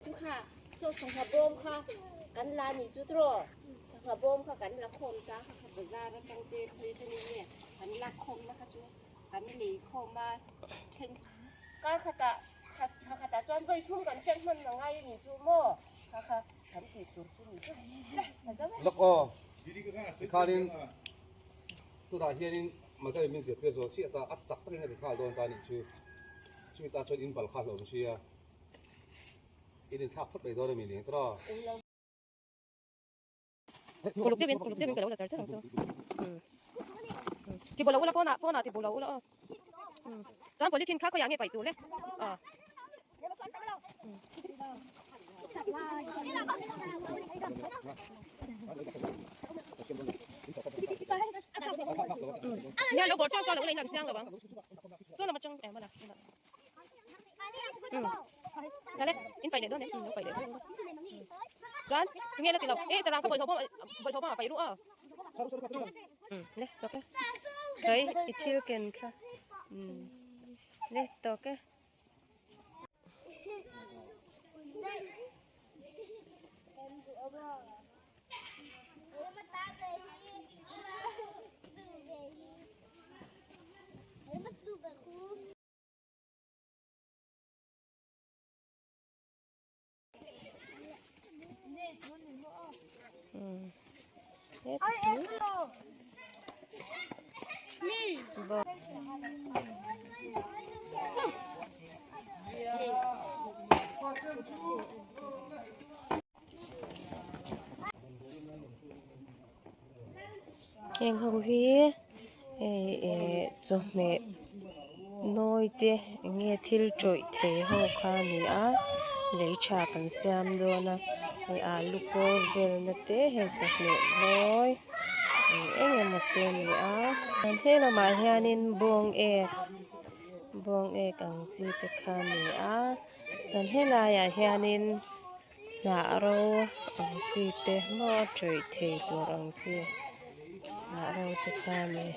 Chu kha saw sangha bawm kha kan la ni chu tiraw sangha bawm kha kan la khawm ta kha kha bazar atang te khawi atangin nge kan lak khawmna kha chu kan lei khawm a then chu kar khatah kha khatah chuan vawi thum kan check hman a ngai a ni chu maw kha kha kan tih tur chu ni chu Lawk aw tikhanin tunah hianin Mother min zirtir zawh chiah ta a tak takin a ti nghal dawn ta a nih chu chumi tan chuan in bal kha hlauh sia. In inthlak phawt mai dawn a mi ning tawh. Uluk deuhin uluk deuhin ka lo la char char ang chu. Ti bawlh lo ula pawnah pawnah ti bawlh lo ula aw. Chuan polythene kha khawiah nge paih tur le aw. Nia lo bawr tawk tawk lo ula in ang chiang lo ang. Saw lam atang em ala. Dale, in pai leh dawn em? Lo pai leh dawn. Chuan, tunge la ti lo. Eh, sarang kha bawlhhlawh bawm bawlhhlawh bawm ah pai ru a. Le, tawk e. Kai, i thil ken kha. Le, tawk e. Heng ho hi hei eh chawhmeh nawi te eng nge thil tawih thei ho kha a ni a lei tha kan siam dawn a hei alu kawr velna te hei chawhmeh nawi eng eng emaw te a ni a he lamah hianin bawng ek bawng ek ang chi te kha a ni a chuan helaiah hianin. Hnah ro ang chi te maw tawih thei tur ang chi hnah ro te kha a ni.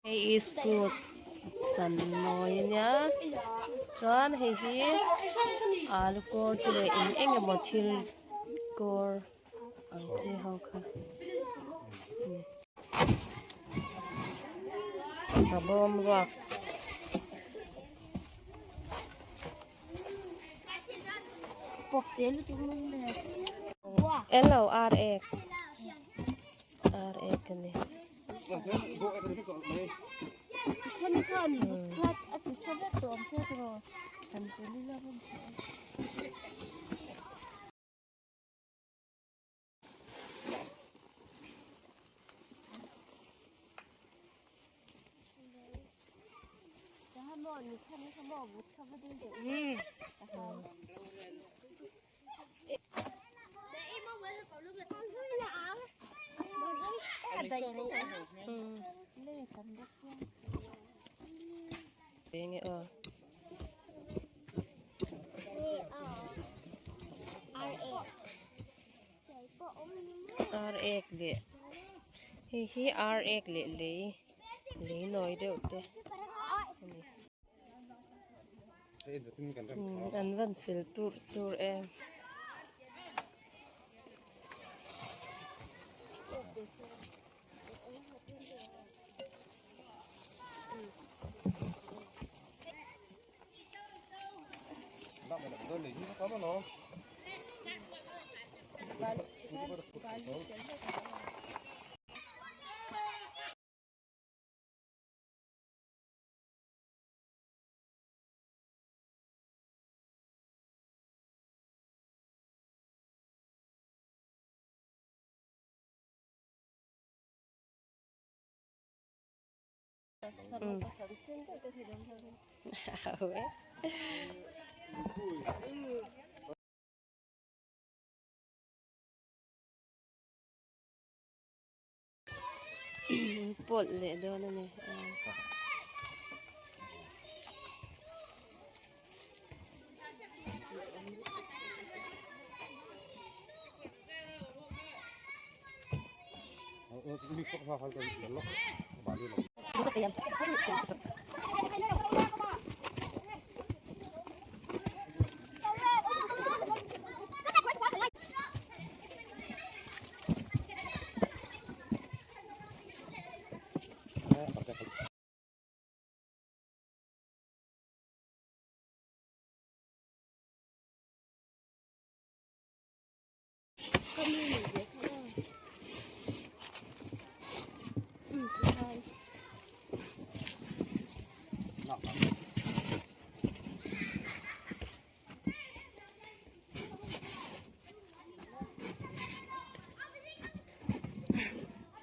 Hei hi school chan mawi a nia chuan hei hi alu kawr te leh eng eng emaw thil kawr ang chi ho kha sangha bawm ruak. L O R ek R ek a ni. Enge aw. Ar ek leh hei hi ar ek leh lei lei nawi deuh te a ni. An van fel tur tur em. Pawlh leh dawn a ni.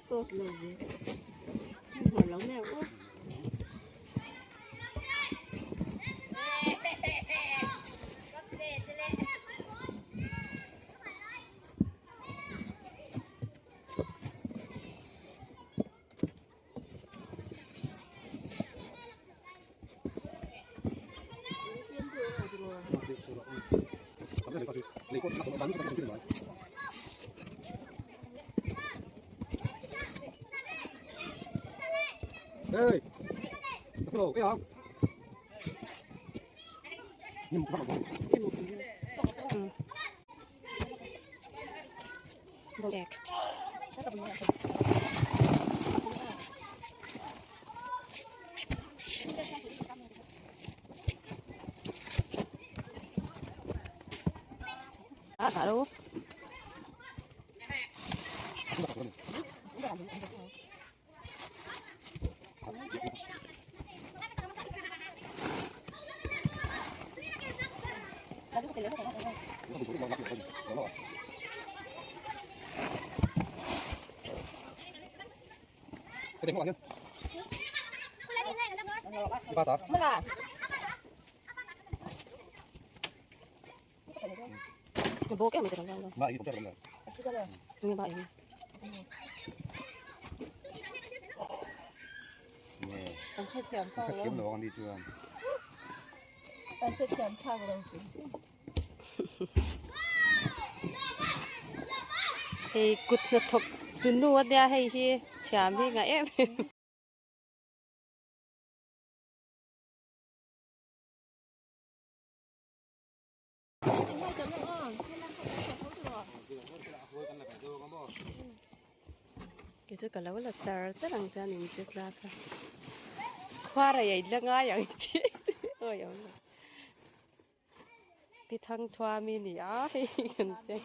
Sawt lo ve hmuh lo mai ang aw. Hey! Hei kut hnathawk tu nu a nia hei hi thiam hi ngah em em. Kei chu ka lo la char char ang chuan in che tlak a khuar a ei la ngai ang tih awi awm lo pi thang thuami ni a hei kan te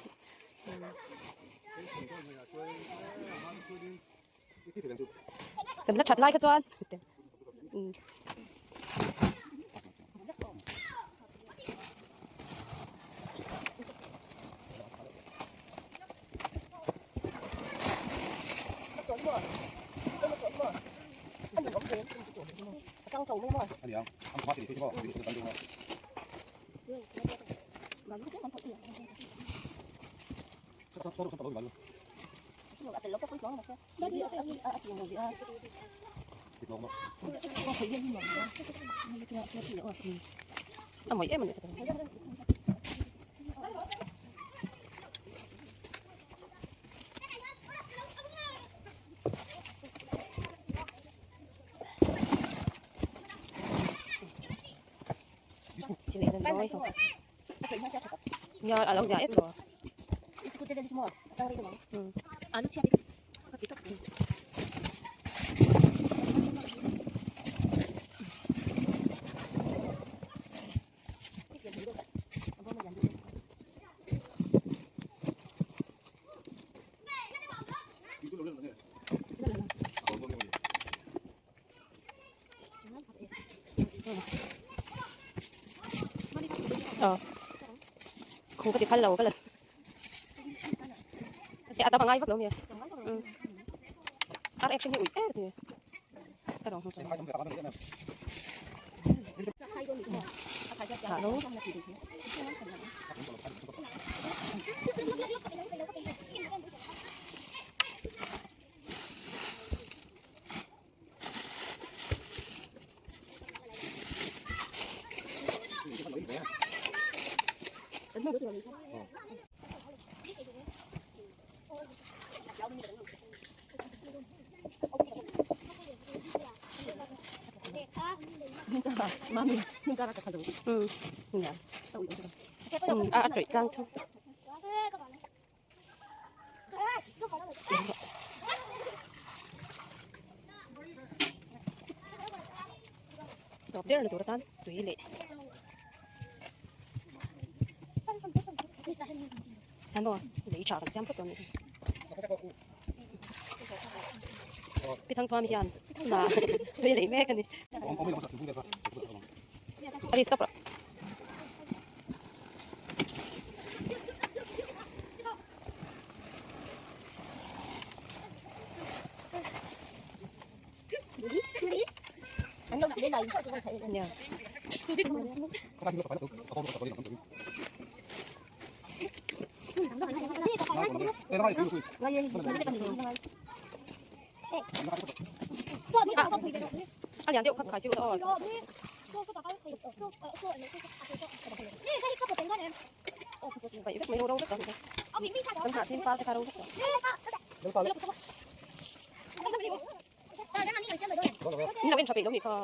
kan la that lai kha chuan. A mawi em a ni. leina nawi ho nia a lo zia em lo Khu ka ti phal lo ka la a tam angai vak lo nia ar action hi ui em ni ka rawng hmu chuan thah lo A tawih tlang chu. Tawp der na tur atan tui leh an aw lei tha kan siam phawt dawn a ni. Pi Thangthuam hian na tui lei mek a ni. Ari stop rawh. Nia. A lian deuh kha khai chiu aw. Vậy vek mai ro ro vek kan hah sin par te kha ro vek in lo en tha peih lo ni kha.